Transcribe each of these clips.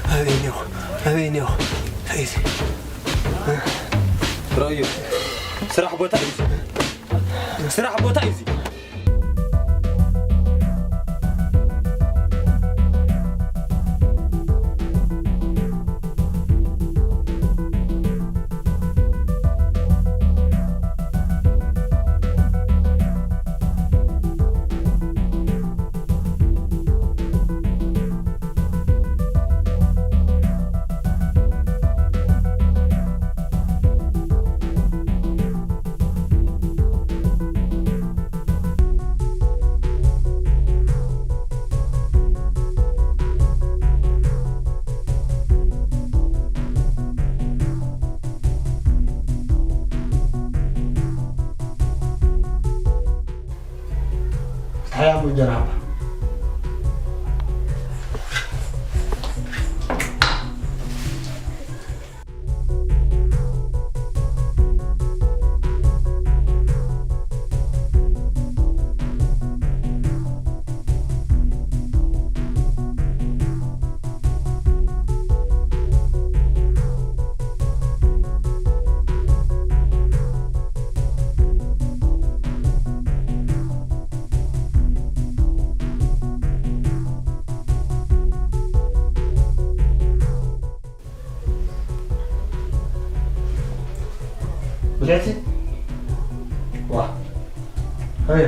ኣበይ እኒኦ? ኣበይ እኒኦ? ኣበይ እዚ? ራእዩ። ስራሕ ቦታ እዩ እዚ። ስራሕ ቦታ እዩ እዚ። ፍትሓያ እሞ እንጀራ ሃባ። ብልዕቲ? ዋ። ሀየ።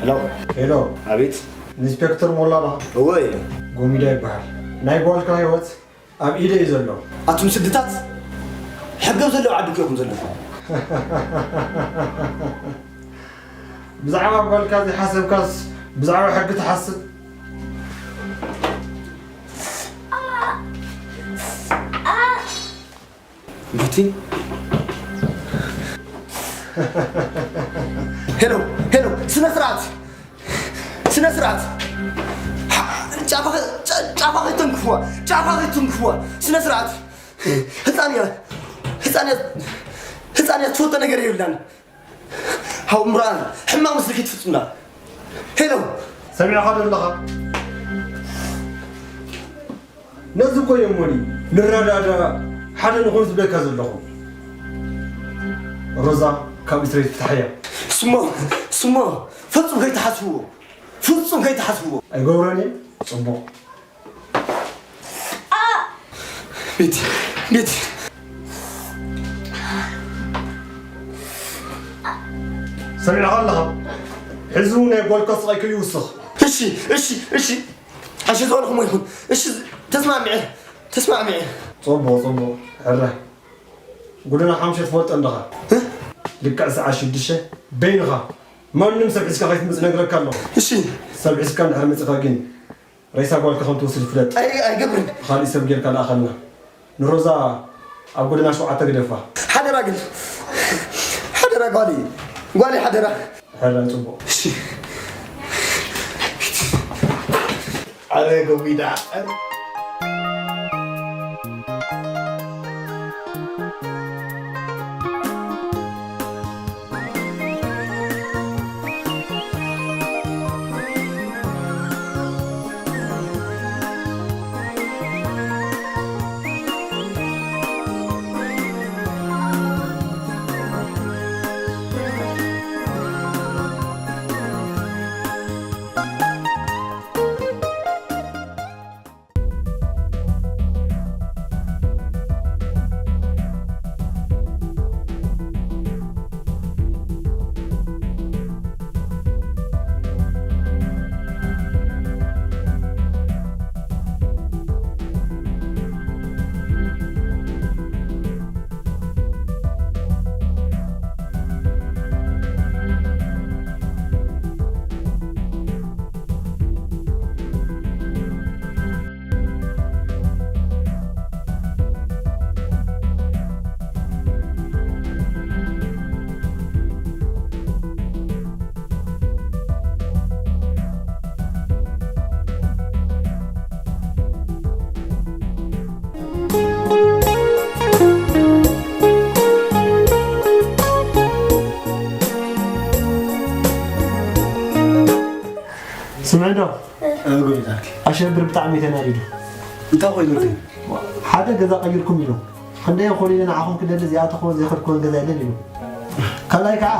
ሄሎ። ሄሎ። ኣቤት። ኢንስፔክተር ሞላ ባ? እወ። ጎሚዳ ይበሃል። ናይ ጓልካ ህይወት ኣብ ኢደ እዩ ዘሎ። ኣቱም ስድታት፣ ሕገ ኣብ ዘለዎ ዓዲ እኮ ኢኹም ዘለኹም። ብዛዕባ ጓልካ ዘይሓሰብካስ ብዛዕባ ሕጊ ትሓስብ? ቤቲ። ሄሎ፣ ሄሎ፣ ስነ ስርዓት፣ ስነ ስርዓት። ጫፋ፣ ጫ-፣ ጫፋ ከይተንክፍዋ፣ ጫፋ ከይተንክፍዋ። ስነ ስርዓት። ህፃን እያ፣ ህፃን እያ፣ ህፃን እያ፣ ትፈልጦ ነገር የብላን። ሃው ምራን፣ ሕማቕ ምስልኪ ትፍፅምና። ሄሎ። ሰሚዕኻ ዶ ኣለኻ? ነዚ እኮ እዮም ሞኒ ንረዳዳ ሓደ ንኹን ዝብለካ ዘለኹ። ሮዛ ካብ እስረይ ትፍታሕ እያ። ስሞ፣ ስሞ፣ ፍጹም ከይትሓስብዎ፣ ፍጹም ከይትሓስብዎ። ኣይገብሮን እየ። ጽቡቕ። ቤቲ፣ ቤቲ። ሰሚዕኻ ኣለኻ? ሕዚ እውን ናይ ጓልካ ስቓይ ከይውስኽ። እሺ፣ እሺ፣ እሺ። እሺ፣ ዝበልኹሞ ይኹን። እሺ፣ ተስማሚዐ፣ ተስማሚዐ። ጽቡቕ፣ ጽቡቕ። ሕረ። ጉድና ሓሙሽተ ትፈልጦ ኣለኻ። እ? ልክዕ ሰዓት ሽዱሽተ በይንኻ ማንም ሰብ ሒዝካ ከይትመጽእ ነግረካ ኣለኹ። እሺ። ሰብ ሒዝካ እንድሕር መጺኻ ግን ሬሳ ጓልካ ከም ትወስድ ፍለጥ። ኣይ-፣ ኣይገብርን። ብኻሊእ ሰብ ጌርካ ለኣኸልና። ንሮዛ ኣብ ጎደና ሸውዓተ ግደፋ። ሓደራ ግን። ሓደራ ጓለይ። ጓለይ ሓደራ። ሕረ ጽቡቕ። እሺ። ኣረ ገዊዳ። ስምዒ ዶ? ኣሸብር ብጣዕሚ ተናዲዱ። እንታይ ኮይኑ እቲ? ሓደ ገዛ ቀይርኩም ኢሉ። ክንደይ ኮሊነ ንዓኹም ክደሊ እዚኣተኹ ዘይኸድኩወን ገዛ የለን ኢሉ። ካልኣይ ከዓ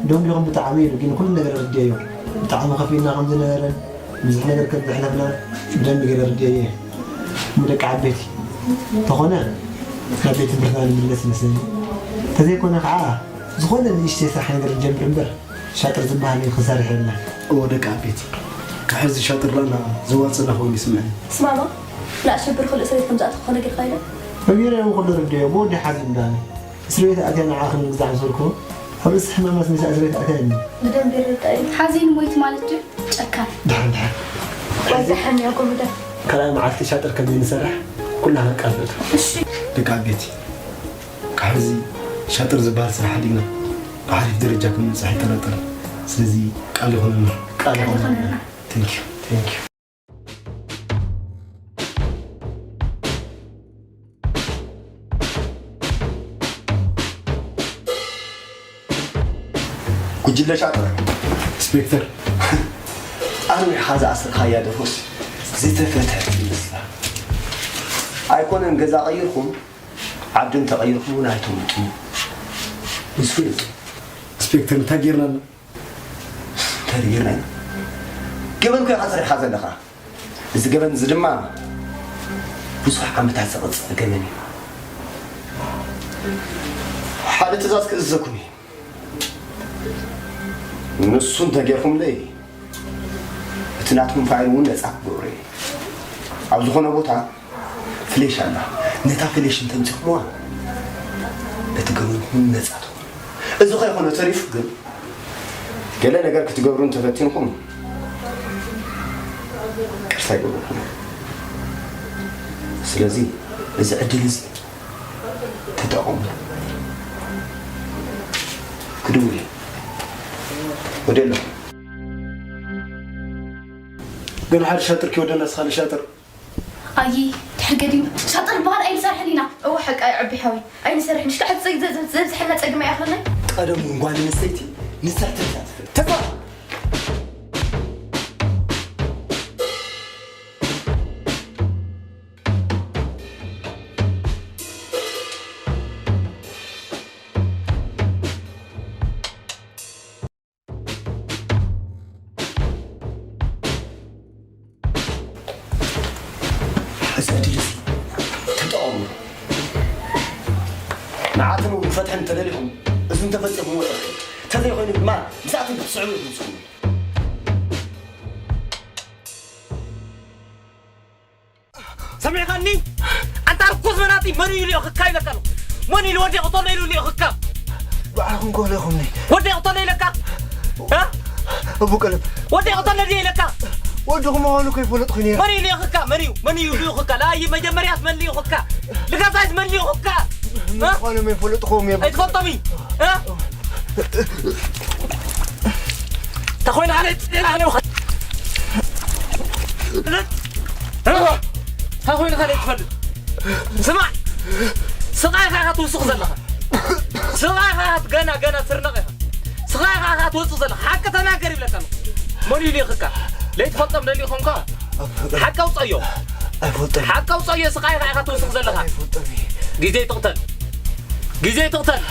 ደንጊኹም ብጣዕሚ ኢሉ፣ ግን ኩሉ ነገር ርድየዮ። ብጣዕሚ ከፊእና ከም ዝነበረን ብዙሕ ነገር ከም ዘሕለፍና ብደንቢ ገይረ ርድየዮ እየ። እሞ ደቂ ዓበይቲ፣ እንተኾነ ናብ ቤት ትምህርትና ንምለስ ይመስለኒ። እንተዘይኮነ ከዓ ዝኾነ ንእሽተይ ስራሕ ነገር ንጀምር እምበር፣ ሻጥር ዝበሃል እዩ ክሰርሕ የብልናን። እወ ደቂ ዓበይቲ፣ ካብ ሕዚ ሻጥር ዳና ዘዋፅእና ኮይኑ ይስምዐኒ። ስማማ፣ ንኣሸብር ክልእ ሰበይት ከም ዝኣተኹ ክነግርካ ኢለ። ነጊረዮም ኩሉ ርድዮ፣ ብወዲ ሓዚን ዳኒ። እስር ቤት ኣትያ ንዓ ክንግዛዕ ምስ በልኩ፣ ኣብ ርእሲ ሕማማት መሲላ እስር ቤት ኣትያ እኒ። ብደንቢ ይርዳእ እዩ። ሓዚን ሞይት ማለት ድዩ? ጨካን። ድሓን፣ ድሓን። ወይ ዝሓምዮ ኮሚደር። ካልኣይ መዓልቲ ሻጥር ከም ዘይንሰርሕ ኩላህና ቃል ንእቱ። እሺ። ደቂ ዓበይቲ፣ ካብ ሕዚ ሻጥር ዝበሃል ስራሕ ሓዲግና ብሓሪፍ ደረጃ ከም ንብጻሕ ኣይጠራጠርን። ስለዚ ቃል ይኹነና። ቃል ይኹነና። Thank you። Thank you። ጉጅለ ሻጥር። ኢንስፔክተር። ኣርዊሕኻ ዝኣሰርካያ ደርሆስ ዝተፈትሐት ይመስላ። ኣይኮነን ገዛ ቀይርኩም፣ ዓዲ እንተቐይርኩም እውን ኣይተምልጡን። ንሱ ፍሉጥ። ኢንስፔክተር፣ እንታይ ጌርና ኣሎ? እንታይ ጌርና ኢና? ገበን እኮ ኢኻ ሰሪሕኻ ዘለኻ። እዚ ገበን እዚ ድማ ብዙሕ ዓመታት ዘቐጸለ ገበን እዩ። ሓደ ትእዛዝ ክእዝዘኩም እዩ። ንሱ እንተጌርኩምለይ፣ እቲ ናትኩም ፋይል እውን ነጻ ክገብሮ እየ። ኣብ ዝኾነ ቦታ ፍሌሽ ኣላ። ነታ ፍሌሽ እንተምጺኹምዋ፣ እቲ ገበንኩም ነጻ ትኾኑ። እዚ ከይኮነ ተሪፉ ግን፣ ገለ ነገር ክትገብሩ እንተፈቲንኩም፣ ቅርታ ይገብረኩም። ስለዚ፣ እዚ ዕድል እዚ ተጠቐሙ። ክድውል እየ። ወደ ኣለኹ። ግን ሓደ ሻጥር ክወደና ስኻሊ ሻጥር። ኣይ፣ ድሕር ገዲም ሻጥር በሃል ኣይንሰርሕን ኢና። እወ፣ ሓቂ እዩ ዓቢ ሓወይ። ኣይንሰርሕን። ሽካዕ ዘብዝሐልና ጸግሚ ኣይኣኽለናይ። ቀደም እውን ጓል ኣንስተይቲ ንሰርተት እያ ትፈልጥ። ተፋ! እዚ ዕድል እዚ ተጠቐሙ። ዓትን እውን ፈትሕን እንተደሊኹም፣ እዚ እንተፈጺምዎ ጥራሕ እዩ። እንተዘይኮይኑ ድማ ምስኣቶም ክትስዕቡ ኢኹም ትስዕቡ። ሰሚዕካኒ? ኣንታ ርኩስ መናጢ፣ መን እዩ ልኢኽካ ኢለካ ኣለኹ? መን ኢሉ ወዲ ቅተሎ ኢሉ ልኢኽካ? ባዕልኹም ክብለኹምኒ። ወዲ ቅተሎ ኢለካ? እ? ኣቡ ቀለም። ወዲ ቅተሎ ድየ ኢለካ? ወድኹም ምዃኑ ከይፈለጥኩ ነይረ። መን እዩ ልኢኽካ? መን እዩ? መን እዩ ልኢኽካ? ላዪ መጀመርያስ መን ልኢኽካ? ልጋሳይስ መን ልኢኽካ? እ? ምዃኖም ኣይፈለጥኹም እዮም። ኣይትፈልጦም እዩ? እ? ተኾይንካ ነይ-፣ ነይ-፣ ነይ-፣ ተኾይንካ ነይ ትፈልጥ። ስማዕ፣ ስቓይኻ ኢኻ ትውስኽ ዘለኻ። ስቓይኻ ኢኻ ገና፣ ገና ትርነቕ ኢኻ። ስቓይኻ ኢኻ ትወጽእ ዘለኻ። ሓቂ ተናገር ይብለካ ኣለኹ። መን እዩ ልኢኽካ? ለይትፈልጦም ደሊኹም ከ ሓቂ ኣውጸዮ። ኣይፈልጦም። ሓቂ ኣውጸዮ፣ ስቓይኻ ኢኻ ትውስኽ ዘለኻ። ኣይፈልጦም። ግዜ ትቕተል። ግዜ ትቕተል።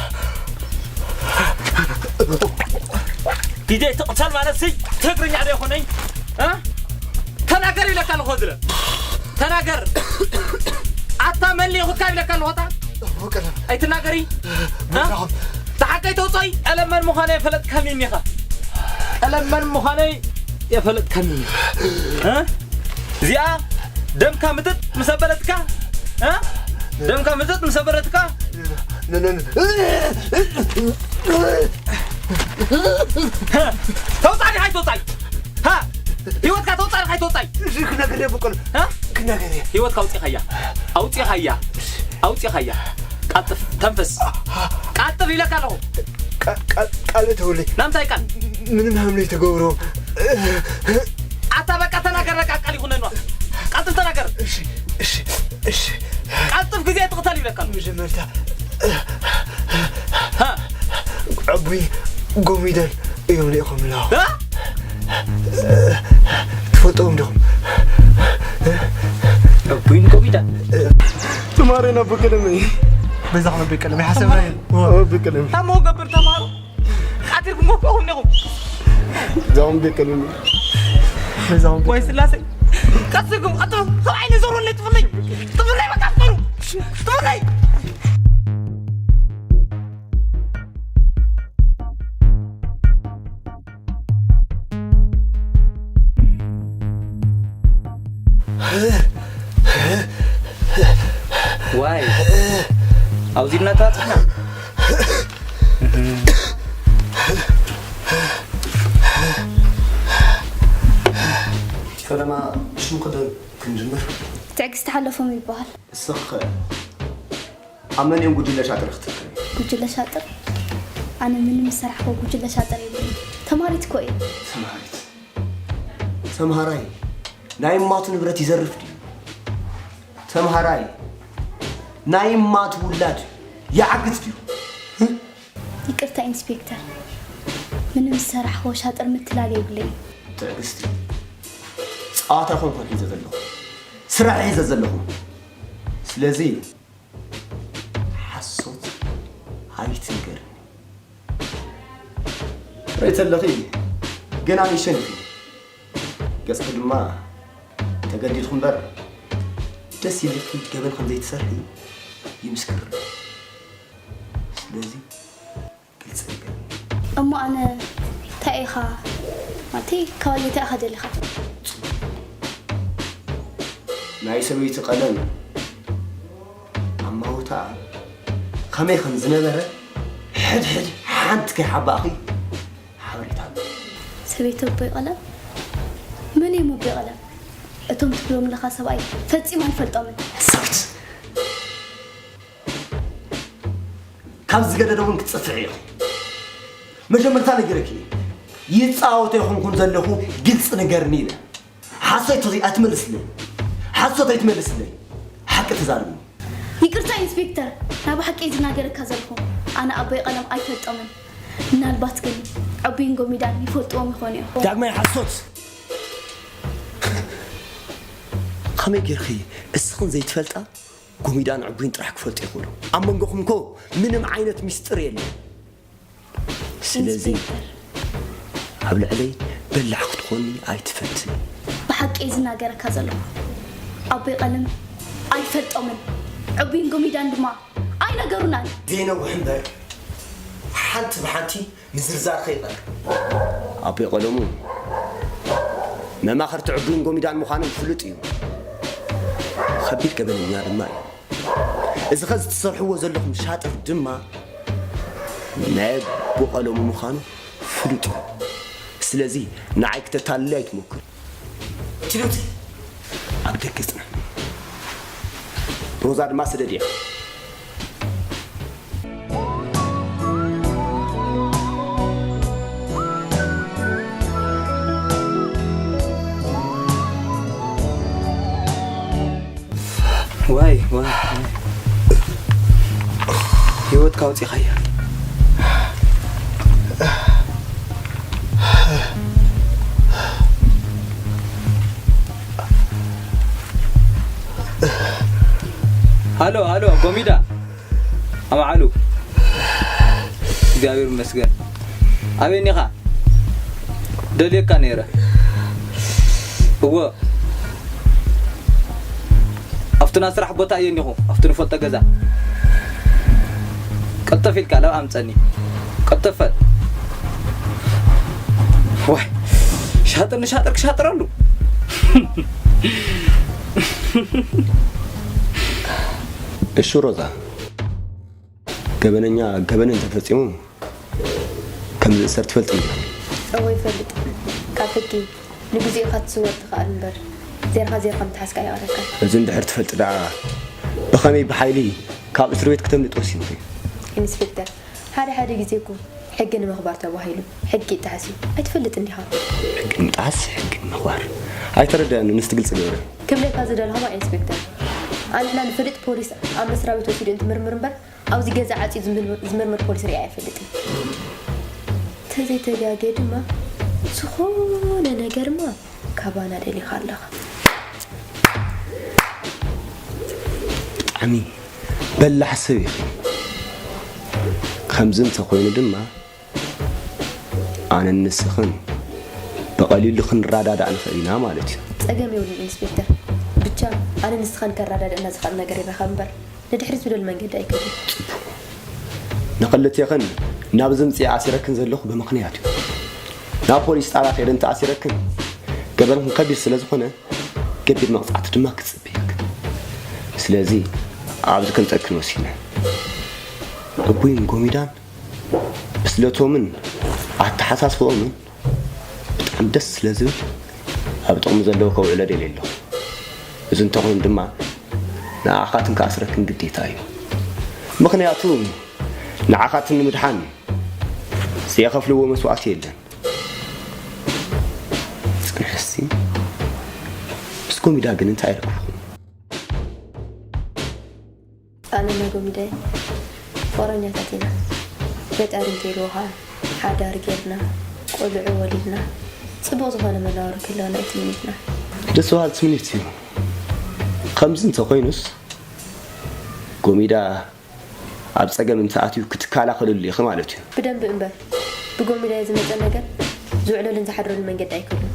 ግዜ ትቕተል ማለት ሲ ትግርኛ ዶ ይኾነይ? እ? ተናገር ይብለካ ኣለኹ ዝለ። ተናገር። ኣታ መን ልኢኹካ ይብለካ ኣለኹ ኣታ? ኣይትናገሪ። እ? ተሓቀይ ተውፀይ። ቀለም መን ምዃነ የፈለጥካኒ እኒኻ። ቀለም መን ምዃነ የፈለጥካኒ እኒኻ። እ? እዚኣ ደምካ ምጥጥ ምስ ኣበለትካ፣ እ? ደምካ ምጥጥ ምስ ኣበለትካ፣ ነ-፣ ነ-፣ ነ-፣ ተውጻእ ዲኻ ኣይተውጻእ? ሃ? ህይወትካ ተውጻእ ዲኻ ኣይተውጻእ? እዚ ክነግር እየ ብቁል። ሃ? ክነግር እየ። ህይወትካ ኣውጺኻያ። ኣውጺኻያ። ኣውጺኻያ። ቀልጥፍ፣ ተንፍስ። ቀልጥፍ ኢለካ ኣለኹ። ቃ-፣ ቃ-፣ ቃል እተውለይ። ናምታይ ቃል? ምንም ሃምለይ ተገብሮ። ኣታ በቃ ተናገር፣ በቃ ቃል ይኹነን። ቀልጥፍ ተናገር። እሺ፣ እሺ፣ እሺ። ቀልጥፍ ግዜ ትቕተል ይብለካ። መጀመርታ ሃ? ዕቡይ ጎሚደን እዮም ልኢኾም ኣለዉ። ሃ? ትፈልጥዎም ዲኹም? ዕቡይን ጎሚዳን? ትማሬና ብቅድሚ። በዛ ኹነ ብቅድሚ፣ ሓሰብና እዩ። ብቅድሚ። ታሞ ገብር ተማሩ። ቃትልኩም እኮ ኹም ዲኹም። እዛኦም ቤት ቀሊሉ። እዛኦም ቤት ወይ ስላሴ። ቀስልኩም፣ ቀጥሉ። ካብ ዓይነ ዞሩ፣ ጥፍለይ። ጥፍለይ፣ በቃ ጥፍሩ። ጥፍለይ። ዋይ። ኣብዚ እናተባፅሕና። ፈለማ ሽምክደን ክንጅምር። ትዕግስቲ ሓለፎም ይበሃል። ንስኺ ኣብ መን እዮም ጉጅለ ሻጥር ክትትክሪ? ጉጅለ ሻጥር? ኣነ ምንም ዝሰራሕክዎ ጉጅለ ሻጥር የብለይን። ተማሪት እኮ እየ። ተማሪት? ተምሃራይ ናይ እማቱ ንብረት ይዘርፍ ድዩ? ተምሃራይ ናይ እማቱ ውላድ ይዓግት ድዩ? ይቅርታ ኢንስፔክተር፣ ምንም ዝሰራሕክዎ ሻጥር ምትላል የብለይን። ትዕግስቲ፣ ጸዋታ ኣይኮንኩን ሒዘ ዘለኹ፣ ስራሕ ሒዘ ዘለኹ። ስለዚ ሓሶት ኣይትንገርኒ። ትርኢ ተለኺ ገና ንእሽተን ኢኺ። ገጽኪ ድማ ተገዲድኩ እምበር ደስ ኢልኪ ገበን ከም ዘይትሰርሒ ይምስክር። ስለዚ ግልጺ ነገር። እሞ ኣነ እንታይ ኢኻ? ማለተይ፣ ካብ ኣየታይ ኢኻ ደሊኻ? ናይ ሰበይቲ ቀለም ኣማውታ ከመይ ከም ዝነበረ ሕድሕድ ሓንቲ ከይሓባእኺ ሓበሬታ ኣሎ። ሰበይቲ ኣቦይ ቀለም? መን እዮም ኣቦይ ቀለም? እቶም ትብሎም ኣለኻ ሰብኣይ ፈጺመ ኣይፈልጦምን። ሰብት! ካብ ዝገደደ እውን ክትጽፍዒ ኢኺ። መጀመርታ ነጊረኪ እየ። ይጻወት ኣይኮንኩን ዘለኹ፣ ግልጺ ንገርኒ ኢለ። ሓሶት ኣይትመልስለይ። ሓሶት ኣይትመልስለይ። ሓቂ ተዛረብኒ። ይቅርታ ኢንስፔክተር፣ ናይ ብሓቂ ዝናገረካ ዘለኹ። ኣነ ኣቦይ ቀለም ኣይፈልጦምን። ምናልባት ግን ዕቡይን ጎሚዳን ይፈልጥዎም ይኾኑ እዮም። ዳግማይ ሓሶት! ከመይ ጌርኺ እስኽን ዘይትፈልጣ? ጎሚዳን ዕቡይን ጥራሕ ክፈልጡ ይኽእሉ። ኣብ መንጎኹም እኮ ምንም ዓይነት ሚስጥር የለን። ስለዚ ኢንስፔክተር። ኣብ ልዕለይ በላሕ ክትኾኒ ኣይትፈትን። ብሓቂ ዝናገረካ ዘለኹ። ኣቦይ ቀለም ኣይፈልጦምን። ዕቡይን ጎሚዳን ድማ ነገሩናን። ዘይነውሕ እምበር ሓንቲ ብሓንቲ ምዝርዛር ከይቐር ኣቦይ ቀለሙ መማኸርቲ ዕቡይን ጎሚዳን ምዃኖም ፍሉጥ እዩ። ከቢድ ገበነኛ ድማ እዩ። እዚ ኸዚ ትሰርሕዎ ዘለኹም ሻጥር ድማ ናይ ኣቦ ቀለሙ ምዃኑ ፍሉጥ እዩ። ስለዚ ንዓይ ክተታልል ኣይትሞክር። ትሉት ኣብ ደገ ጽና። ሮዛ ድማ ስደድያ። ዋይ ዋይ ዋይ። ህይወትካ ኣውፂኻያ። ሃሎ ሃሎ፣ ጎሚዳ ኣምዓሉ። እግዚኣብሔር ይመስገን። ኣበይ እኒኻ? ደልየካ ነይረ። እወ፣ ኣብቲ ናይ ስራሕ ቦታ እየ እኒኹ፣ ኣብቲ ንፈልጦ ገዛ። ቀልጠፍ ኢልካ ላብ ኣምፀኒ። ቀልጠፍ በል። ዋይ፣ ሻጥር ንሻጥር ክሻጥረሉ። እሺ ሮዛ፣ ገበነኛ ገበን እንተፈፂሙ ከም ዝእሰር ትፈልጥ እንዲኻ? እወ ይፈልጥ። ካብ ሕጊ ንግዚኡ ኢኻ ትስወር ትኽኣል እምበር ዜርኻ ዜርካ ምትሓዝካ ኣይቐረካን። እዚ እንድሕር ትፈልጢ ደኣ ብኸመይ ብሓይሊ ካብ እስር ቤት ክተምልጢ ወሲንኪ? ኢንስፔክተር፣ ሓደ ሓደ ግዜ እኮ ሕጊ ንምኽባር ተባሂሉ ሕጊ ይጠሓስ እዩ። ኣይትፈልጥን ዲኻ? ሕጊ ምጥሓስ ሕጊ ምኽባር ኣይተረድኣንን፣ እስቲ ግልፂ ግበሪ። ክብለካ ዝደለኹ እባ ኢንስፔክተር፣ ኣንሕና ንፍሉጥ ፖሊስ ኣብ መስርያ ቤት ወሲዱ እንትምርምር እምበር ኣብዚ ገዛ ዓፅዩ ዝምርምር ፖሊስ ሪኣ ኣይፈልጥን። ተዘይተጋግየ ድማ ዝኾነ ነገርማ ካባና ደሊኻ ኣለኻ። ብጣዕሚ በላሕ ሰብ ኢኺ። ከምዚ እንተኾይኑ ድማ ኣነን ንስኽን ብቐሊሉ ክንረዳዳእ ንኽእል ኢና ማለት እዩ። ጸገም የብሉን ኢንስፔክተር። ብቻ ኣነን ንስኻን ከረዳድኣና ዝኽእል ነገር ይረኸብ እምበር ንድሕሪት ዝብለሉ መንገዲ ኣይከድን። ንኽልቴኽን ናብዚ ምጽኤ ኣሲረክን ዘለኹ ብምኽንያት እዩ። ናብ ፖሊስ ጣብያ ከይደ እንተኣሲረክን ገበንክን ከቢድ ስለ ዝኾነ ገቢር መቕጻዕቲ ድማ ክትጽበየክን። ስለዚ ኣብዚ ከምጸክን ወሲነ። ዕቡይን ጎሚዳን ብስለቶምን ኣተሓሳስብኦምን ብጣዕሚ ደስ ስለ ዝብል ኣብ ጥቕሚ ዘለዎ ከውዕሎ ደልየ ኣለኹ። እዚ እንተኾይኑ ድማ ንዓኻትን ክኣስረክን ግዴታ እዩ። ምኽንያቱ ንዓኻትን ንምድሓን ዘየኸፍልዎ መስዋእቲ የለን። ጽንሕሲ ምስ ኮሚዳ ግን እንታይ ረኽብኹም? ኣነና ጎሚዳይ ፍቕረኛታት ኢና። ገጠር እንተይልዎ ኸዓ ሓዳር ጌርና፣ ቆልዑ ወሊድና፣ ጽቡቕ ዝኾነ መነባብሮ ክህልወና እዩ ትምኒትና። ደስ በሃሊ ትምኒት እዩ። ከምዚ እንተኾይኑስ ጎሚዳ ኣብ ጸገም እንተኣትዩ ክትከላኸለሉ ኢኺ ማለት እዩ። ብደንቢ እምበር ብጎሚዳይ ዝመጸ ነገር ዝውዕለሉን ዝሓድረሉን መንገዲ ኣይክህሉን።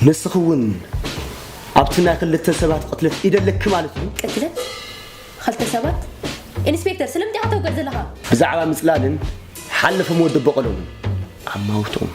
ንስኺ እውን ኣብቲ ናይ ክልተ ሰባት ቅትለት ኢድ ኣለኪ ማለት እዩ። ቅትለት? ኸልተ ሰባት? ኢንስፔክተር ስለምንታይ ኢኻ ተውግዕ ዘለኻ? ብዛዕባ ምጽላልን ሓለፎም ወዲ ኣቦ ቀለሙን ኣማውትኦም።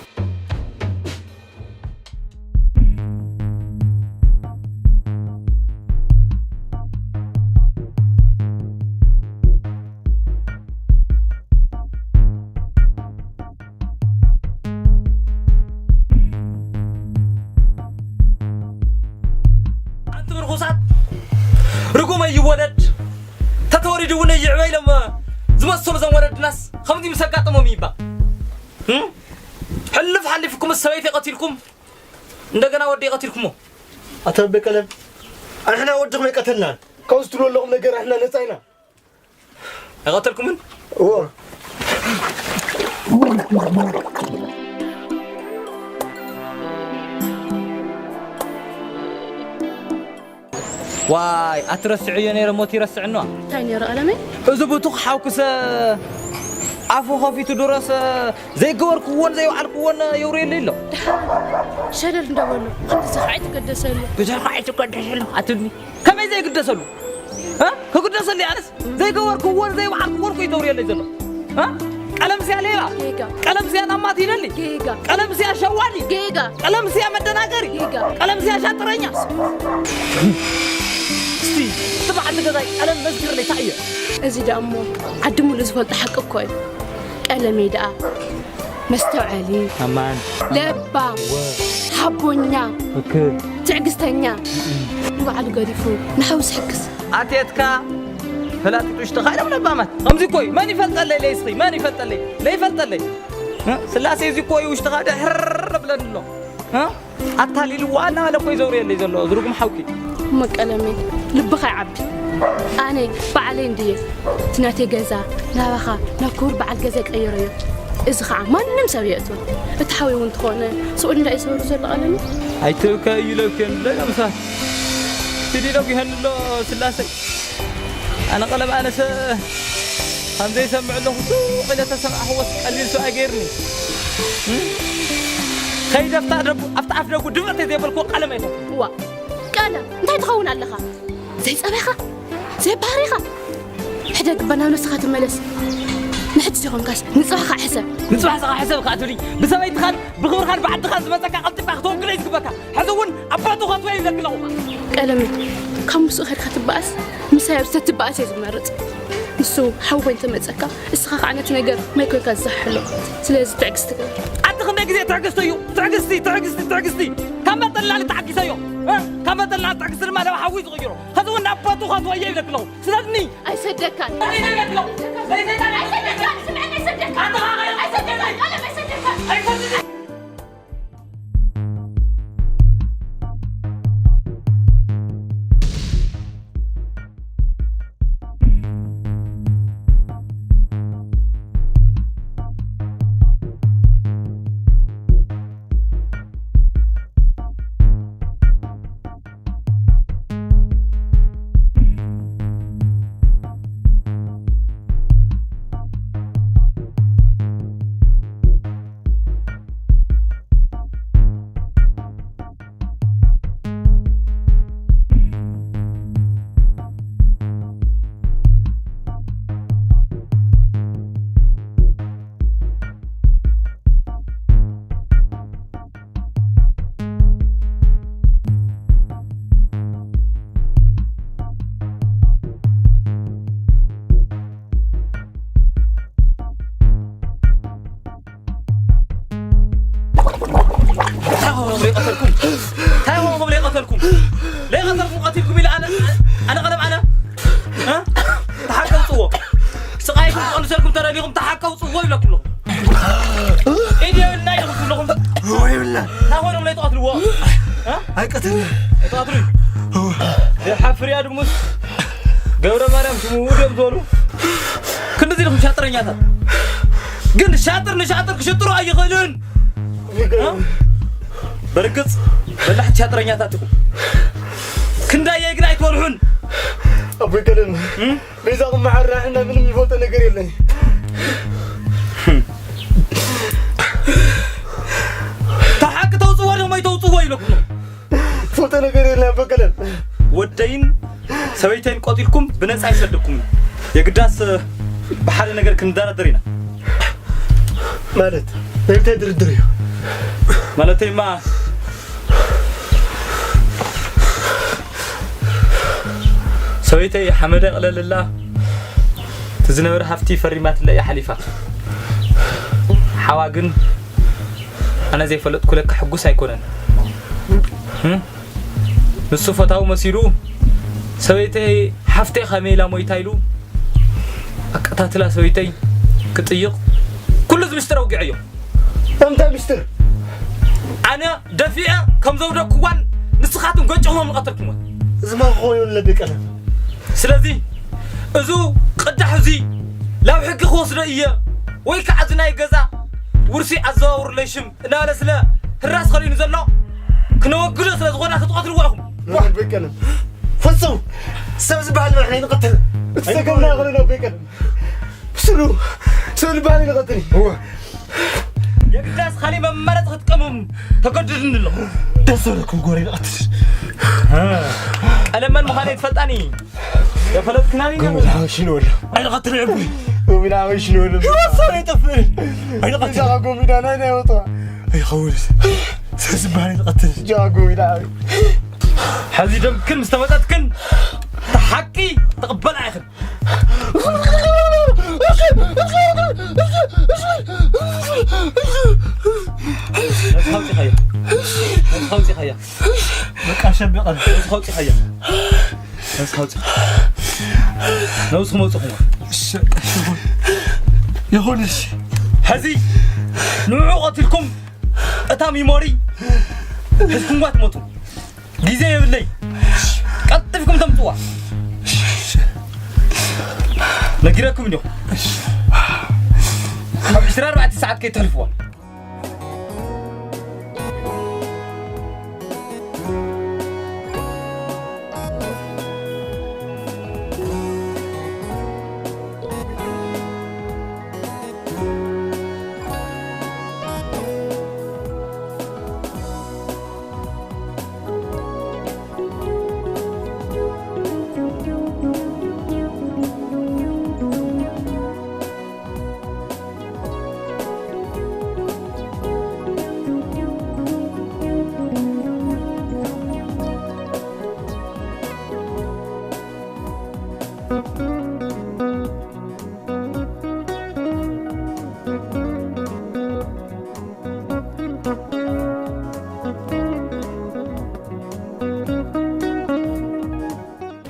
ኣንቱም ርኹሳት፣ ርጉም ኣይወለድ፣ ተተወሊዱ እውን ኣይዕበ ኢሎም ዝመሰሉ እዞም ወለድናስ ከምዚ ምስ ኣጋጠሞም እዩ እባ። እም? ሕልፍ ሓሊፍኩም ሰበይቲ ቀቲልኩም፣ እንደገና ወዲ ቀቲልኩሞ። ኣታ በቀለ፣ ኣንሕና ወድኹም ኣይቀተልናን። ካብዚ ትብሉ ኣለኹም ነገር ኣንሕና ነጻ ኢና። ኣይቐተልኩምን? እዎ። ዋይ ኣትረስዕዮ ነይረ ሞት ይረስዕኖ እንታይ ነይሩ ኣለመይ እዚ ብቱኽ ሓውክሰ ኣፉ ኸፊቱ ድረስ ዘይገበርክዎን ዘይወዓልክዎን የውርየሉ ኣሎ ሸለል እንደበሉ ከምዚ ዝኸዓ ይትገደሰሉ ብዘኸዓ ይትገደሰሉ ኣትብኒ ከመይ ዘይግደሰሉ እ? ክግደሰለይ ኣነስ ዘይገበርክዎን ዘይበዓልክዎን እኮ እዩ ተውርየለይ ዘሎ። እ? ቀለምስያ ሌባ፣ ጌጋ። ቀለምስያ ናማት ይደሊ፣ ጌጋ። ቀለምስያ ሸዋሊ፣ ጌጋ። ቀለምስያ መደናገሪ፣ ጌጋ። ቀለምስያ ሻጥረኛ። እስቲ እቲ በዓል ገዛይ ቀለም መስክርለይ፣ እንታይ እየ? እዚ ደኣ እሞ ዓዲ ሙሉእ ዝፈልጦ ሓቂ እኮ እዩ። ቀለመይ ደኣ መስተውዓሊ፣ ኣማን። ለባም፣ ወ። ሓቦኛ፣ ትክክል። ትዕግስተኛ፣ ንባዕሉ ገዲፉ ንሓው ዝሕግዝ። ኣትየትካ ፈላጢት ውሽጥኻ ኢሎም ለባማት። ከምዚ እኮ እዩ። መን ይፈልጠለይ ለይስኺ? መን ይፈልጠለይ? ለይፈልጠለይ። እ? ስላሴ እዚ እኮ እዩ ውሽጥኻ ድሕር ብለኒ ኣሎ። እ? ኣታሊልዋ እናበለ እኮ እዩ ዘውርየለይ ዘሎ፣ ዝርጉም ሓውኪ። እሞ ቀለመይ፣ ልብኻ ይዓቢ። ኣነ ባዕለይ እንድየ እቲ ናተይ ገዛ ናባኻ ናብ ክቡር በዓል ገዛ ቀይረዮ። እዚ ኸዓ ማንም ሰብ የእትዎ። እቲ ሓወይ እውን እንተኾነ ስኡል እንዳእየ ዝሰብሩ ዘሎ ቀለመይ። ኣይትብከ እዩ ለብክን፣ ደገምሳ። ትዲ ለጉ ይሀንሎ ስላሰይ። ኣነ ቀለም ኣነሰ ከም ዘይሰምዕ ኣለኹ ሱቕ ኢለ ተሰማዕኽዎስ ቀሊል ሰብኣይ ገይርኒ። እም? ከይደ ኣብታ ደጉ፣ ኣብታ ኣፍ ደጉ ድምፅ ዘይበልክዎ ቀለም ኣይኮንኩን። እዋ፣ ቀለም እንታይ ትኸውን ኣለኻ? ዘይፀባይኻ? ዘይባህሪኻ? ሕደግ እባ ናብ ነብስኻ ተመለስ። ንሕጂ ዘይኮንካስ ንፅባሕኻ ሕሰብ። ንፅባሕኻ ሕሰብ ከኣ ትብሊ? ብሰበይትኻን ብኽብርኻን ብዓድኻን ዝመፀካ ቀልጢፍካ ክተወግዶ እዩ ዝግበካ። ሕዚ እውን ኣባቱ ኸትወ ይብለኪ ኣለኹ። ቀለመይ፣ ካብ ምስኡ ኸድካ ትበኣስ ምሳይ ኣብ ዝተትበኣስ እየ ዝመርፅ። ንሱ ሓው ኮይኑ ተመፀካ፣ እስኻ ከዓ ነቲ ነገር ማይ ኮይንካ ዝዘሓሕሎ። ስለዚ ትዕግስቲ ግበር። ኣቲ ክንደይ ግዜ ትዕግስቲ እዩ? ትዕግስቲ፣ ትዕግስቲ፣ ትዕግስቲ። ካብ መጠን ንላዕሊ ተዓጊሰዮ። እ? ካብ መጠን ንላዕሊ ትዕግስቲ ድማ ናብ ሓዊ ዝቕይሮ። ኸዚ እውን ናብ ቦቱ ኸትወዮ ይብለኪ ኣለኹ። ስለኒ። ኣይሰደካን። ኣይሰደካን። ኣይሰደካን። ስምዐኒ፣ ኣይሰደካን። ኣታ ኸዓ ኣይሰደካን። ቀለም ኣይሰደካን። ኣይሰደካን። እንታይ ኾንኩም ዘይቀተልኩም? እንታይ ኾንኩም ዘይቀተልኩም? ዘይቀተልኩም ቀቲልኩም ኢለ ኣነ፣ ኣነ ቀለም ኣነ? እ? ተሓቀውፅዎ። ስቓይኩም ክቐንሰልኩም ተደሊኹም ተሓቀውፅዎ ይብለኩም ኣለኹ። ኢድ የብልና ኢኹም ትብለኹም። ወይ ብላ። እንታይ ኾይኖም ለይትቐትልዎ? እ? ኣይቀተልና። ኣይትቐትሉ እዩ። ዘይሓፍር እያ ድሙስ። ገብረ ማርያም ሽሙ ውድ እዮም ዝበሉ። ክንድዚ ኢኹም ሻጥረኛታት። ግን ሻጥር ንሻጥር ክሽጥሮ ኣይኽእልን። እ? በርግጽ በላሕቲ ሻጥረኛታት ኢኹም። ክንዳየይ ግን ኣይትበልሑን። ኣቦይ ቀለም፣ እም? በይዛኹም መሓራሕና ምንም ይፈልጦ ነገር የለኝ። እታ ሓቂ ተውጽዎ ዶ ኣይተውጽዎ ኢለኩም። ፎቶ ነገር የለ በቀለን። ወደይን ሰበይተይን ቆጢልኩም ብነጻ ኣይሰደኩምን። የግዳስ ብሓደ ነገር ክንደራደር ኢና። ማለት ናይ እንታይ ድርድር እዩ? ማለተይማ ሰበይተይ ሓመደ ቅለልላ እቲ ዝነበረ ሃፍቲ ፈሪማትለ እያ ሓሊፋ። ሓዋ ግን ኣነ ዘይፈለጥኩ ለካ ሕጉስ ኣይኮነን። እም? ንሱ ፈታዊ መሲሉ ሰበይተይ ሓፍተይ ከመይ ኢላ ሞይታ ኢሉ ኣቀታትላ ሰበይተይ ክጥይቕ ኩሉ እዚ ምስጢር ኣውጊዐዮ። እንታይ ምስጢር? ኣነ ደፊአ ከም ዘውደኩዋን ንስኻትኩም ገጭኹም ዝቐተልኩምዋ። እዚ ማ ክኸውን የብሉን ኣቦይ ቀለም። ስለዚ እዚ ቅዳሕ እዚ ናብ ሕጊ ክወስዶ እየ ወይ ከዓ እዚ ናይ ገዛ ውርሲ ኣዘዋውርለይ ሽም እናበለ ስለ ህራስ ኸሊኑ ዘሎ ክነወግዶ ስለ ዝኾና ክትቐትልዎ ኢኹም። ኣቦይ ቀለም። ፈጹም ሰብ ዝበሃል ንሕና ኣይንቐትልን። እቲ ሰገምና ይኹን ኣቦይ ቀለም። ብስሩ ሰብ ዝበሃል ኣይንቐትልን። እወ። የግዳስ ካልእ መመረፂ ክትጥቀሙም ተገድድኒ ኣለኹ። ደስ በለኩም ጎረቤት። ቀለመን ምዃነይ ትፈልጣኒ። የፈለጥክናኒ። ጎሚዳ ሓወሽ ንበሎ። ኣይንቐትል ዕቡይ። ጎሚዳ ሓወሽ ንበሎ። ይወሰን ይጠፍእ። ኣይንቐትል። እዛ ጎሚዳ ናይ ናይ ወጣ። ኣይኸውንስ። ሰዝባን ይቐትል። ጃ ጎሚዳ። ሕዚ ደምክን ምስ ተመጠጥክን፣ ሓቂ ትቕበላ ኢኽን። ነብስኻ ኣውጺኻያ። ነብስኻ ኣውጺኻያ። በቃ ሸቢቐን። ነብስኻ ኣውጺኻያ። ነብስኻ ኣውጺኻ። ነብስኹም ኣውጽኹም። እሺ፣ እሺ፣ ይኹን። ይኹን፣ እሺ። ሕዚ ንዕኡ ቀቲልኩም እታ ሚሞሪ ሒዝኩምዋ ትሞቱ። ግዜ የብለይ። ቀልጢፍኩም ተምጽዋ። ነጊረኩም እንዲኹም። ካብ ዕስራን ኣርባዕተን ሰዓት ከይተሕልፍዋ።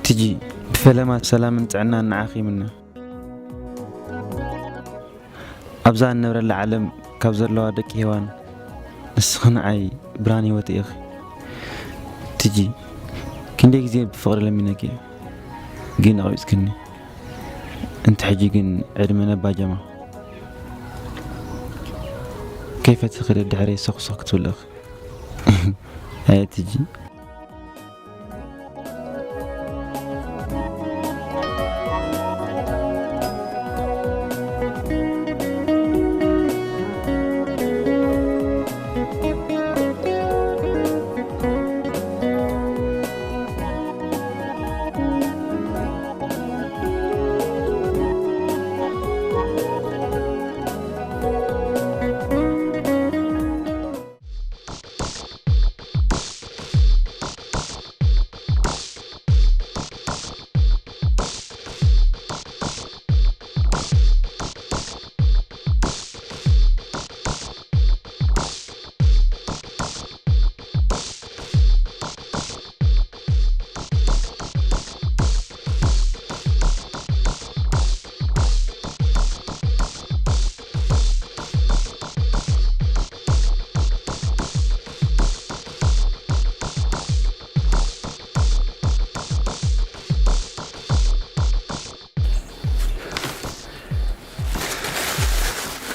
ትጂ፣ ብፈለማ ሰላምን ጥዕናን ንዓኺ ይምነ። ኣብዛ እንነብረላ ዓለም ካብ ዘለዋ ደቂ ሄዋን ንስኺ ንዓይ ብርሃን ህይወት ኢኺ። ትጂ፣ ክንደይ ግዜ ብፍቕሪ ለሚነኪ፣ ግን ኣቕቢጽክኒ። እንተ ሕጂ ግን ዕድመ ነባጀማ። ከይፈትኺ ደድሕረይ ሰኹሰኽ ክትብሊ ኢኺ። ኣየ ትጂ።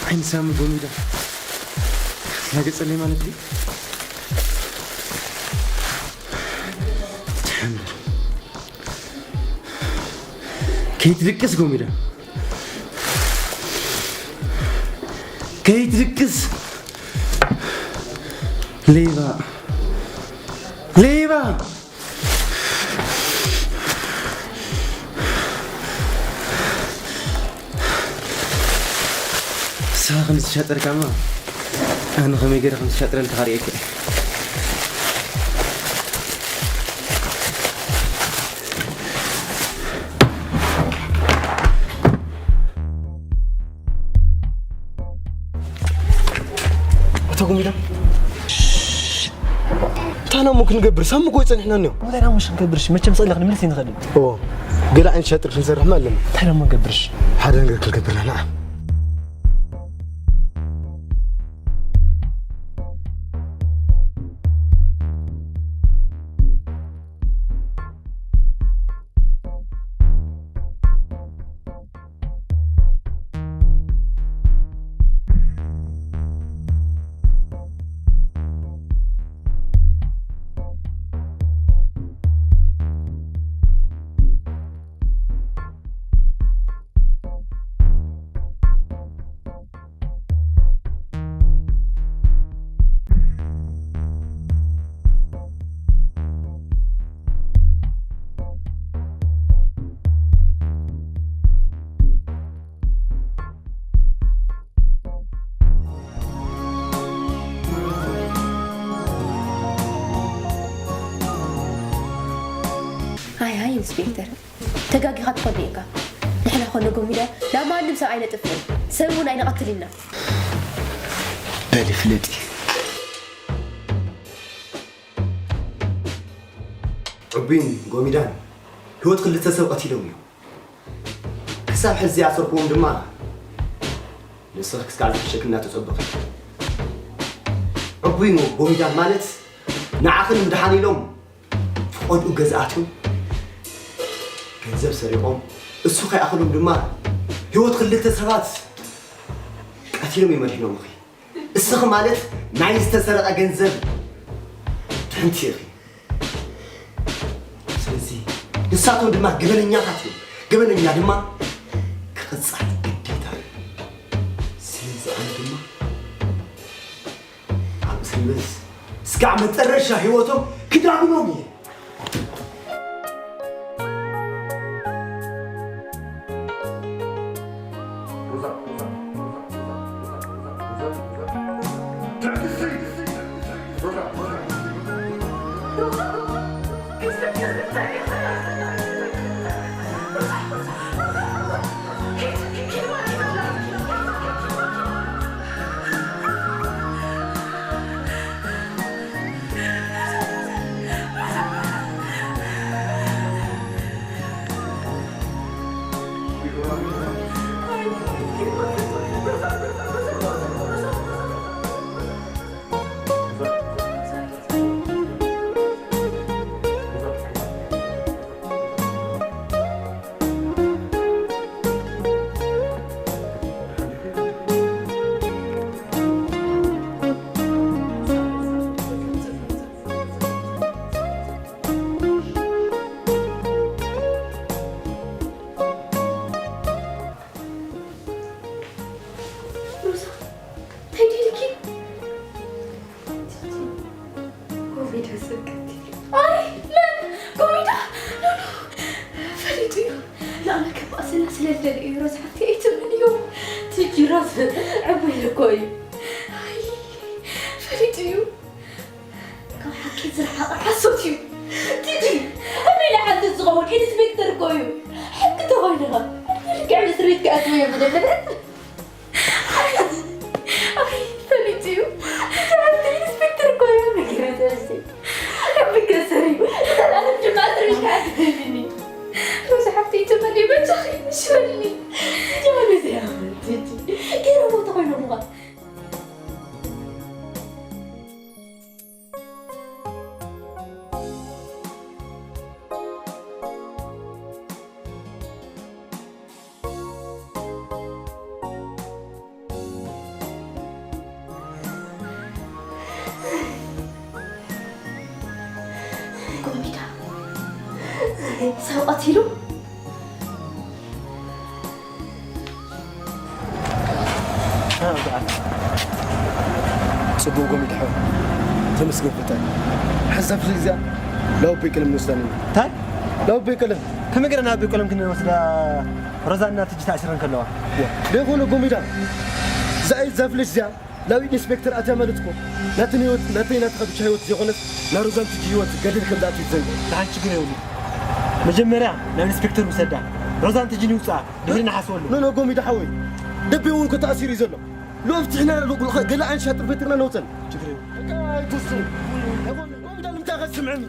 ዓይኒ ሳሚ ጎሚዳ። ናይ ገጸለይ ማለት ድዩ? ከይትድቅስ ጎሚዳ። ከይትድቅስ። ሌባ። ሌባ። ንስኻ ከም ዝሻጠርካማ ኣነ ከመይ ገይረ ከም ዝሻጥረልካ ርእየካ እየ። ኣቶ ጉሚዳ፣ እንታይ ዳሞ ክንገብር? ሳሚ እኮ ይጸንሕና እኒኦ። እንታይ ዳሞ ክንገብርሽ? መቸም ስቕልና ክንምልስ ኣይንኽእልን። እዎ፣ ገለ ዓይነት ሻጥር ክንሰርሕ ማ ኣለና። እንታይ ዳሞ ክንገብርሽ? ሓደ ነገር ክንገብር ኢና፣ ንዓ። ቪክተር፣ ተጋጊኻ ትኾን ኢኻ። ንሕና ኮነ ጎሚዳ ናብ ማንም ሰብ ኣይነጥፍእን፣ ሰብ እውን ኣይንቐትል ኢና። በሊ ፍለጢ። ዕቡይን ጎሚዳን ህይወት ክልተ ሰብ ቀቲሎም እዮም። ክሳብ ሕዚ ኣሰርክዎም ድማ ንስኺ ክሳዕ ዝሕሸኪ እናተጸበኺ። ዕቡይን ጎሚዳን ማለት ንዓኺ ንምድሓን ኢሎም ፍቐድኡ ገዛ ኣትዮም ገንዘብ ሰሪቖም፣ እሱ ከይኣኽሎም ድማ ህይወት ክልተ ሰባት ቀቲሎም እዮም ኣድሒኖምኺ። እስኺ ማለት ናይ ዝተሰረቐ ገንዘብ ትሕንቲ ኢኺ። ስለዚ ንሳቶም ድማ ገበነኛታት እዮም። ገበነኛ ድማ ክቕጻዕ ግዴታ እዩ። ስለዚ ኣነ ድማ ኣብ እስሪ ቤት እስካዕ መጨረሻ ህይወቶም ክዳግኖም እየ። ሮዛ፣ እንታይ ደሊኪ? ኮቪድ ዝስክቲ። ኣይ፣ መን? ኮቪዳ? ኖ፣ ኖ። ፈሊጡ እዩ። ንኣና ከባእሰና ስለ ዝደለየ እዩ፣ ሮዛ ሓፍቲ፣ ኣይትምንዮ። ቲጂ፣ ሮዝ ዕቡይ እኮ እዩ። ኣይ፣ ፈሊጡ እዩ። ካብ ሓቂ ዝረሓቐ ሓሶት እዩ። ቲጂ፣ ከመይ ኢለ ሓሶት ዝኸውን? ኢንስፔክተር እኮ እዩ። ሕጊ ተኾይኑ ኸ? ልክዕ እስር ቤት ክኣትዎ እዮም ዝደለበት። ኣይ፣ ፈሊጡ እዩ። እቲ ሓንቲ ኢንስፔክተር እኮ እዩ። ነጊረቶ እስቲ። ከቢድ ከሰር እዩ። ዘላለም ድማ እስር ቤት ክኣትዎ ይብልኒ። ሮዛ ሓፍተይ፣ ተመልዩ በጃኺ፣ እሺ በልኒ። ጀመሉ እዚኣ፣ ቲጂ፣ ገይሮሞ ተኾይኖም እኳ። ጎሚዳ፣ ሰብ ቀቲሉ። ጽቡቕ ጎሚዳ ሓወይ። ተመስገን ፈጣሪ። ሓንሳብ ፍልይ እዚኣ ላውቤ ቀለም ንወስዳ ነይና። እንታይ? ላውቤ ቀለም። ከመይ ገይርና ላውቤ ቀለም ክንወስዳ? ሮዛና ትጂ ተኣሲረን ከለዋ። ዋ፣ ደይኮነ ጎሚዳ። እዛ እዛ ፍልሽ እዚኣ ላብ ኢንስፔክተር ኣትያ ማለት እኮ ናተን ህይወት፣ ናተይ ናትኻ ብቻ ህይወት ዘይኮነስ፣ ናይ ሮዛን ትጂ ህይወት ገደል ከም ዝኣቱ እዩ ዘንግዕ። ደሓን ችግር የብሉን። መጀመርያ ናብ ኢንስፔክተር ውሰዳ። ሮዛን ትጂን ይውፅኣ። ድሕሪ ንሓስበሉ። ኖ፣ ኖ፣ ጎሚዳ ሓወይ። ደቤ እውን እኮ ተኣሲሩ እዩ ዘሎ። ሎ ፍትሕና፣ ሎ፣ ሎ፣ ገለ ዓይን ሻጥር ፈጢርና ነውፀን። ችግር የብሉን። በቃ ኣይትወስኑ። ጎሚዳ ንምንታይ ኢኻ ትስምዐኒ?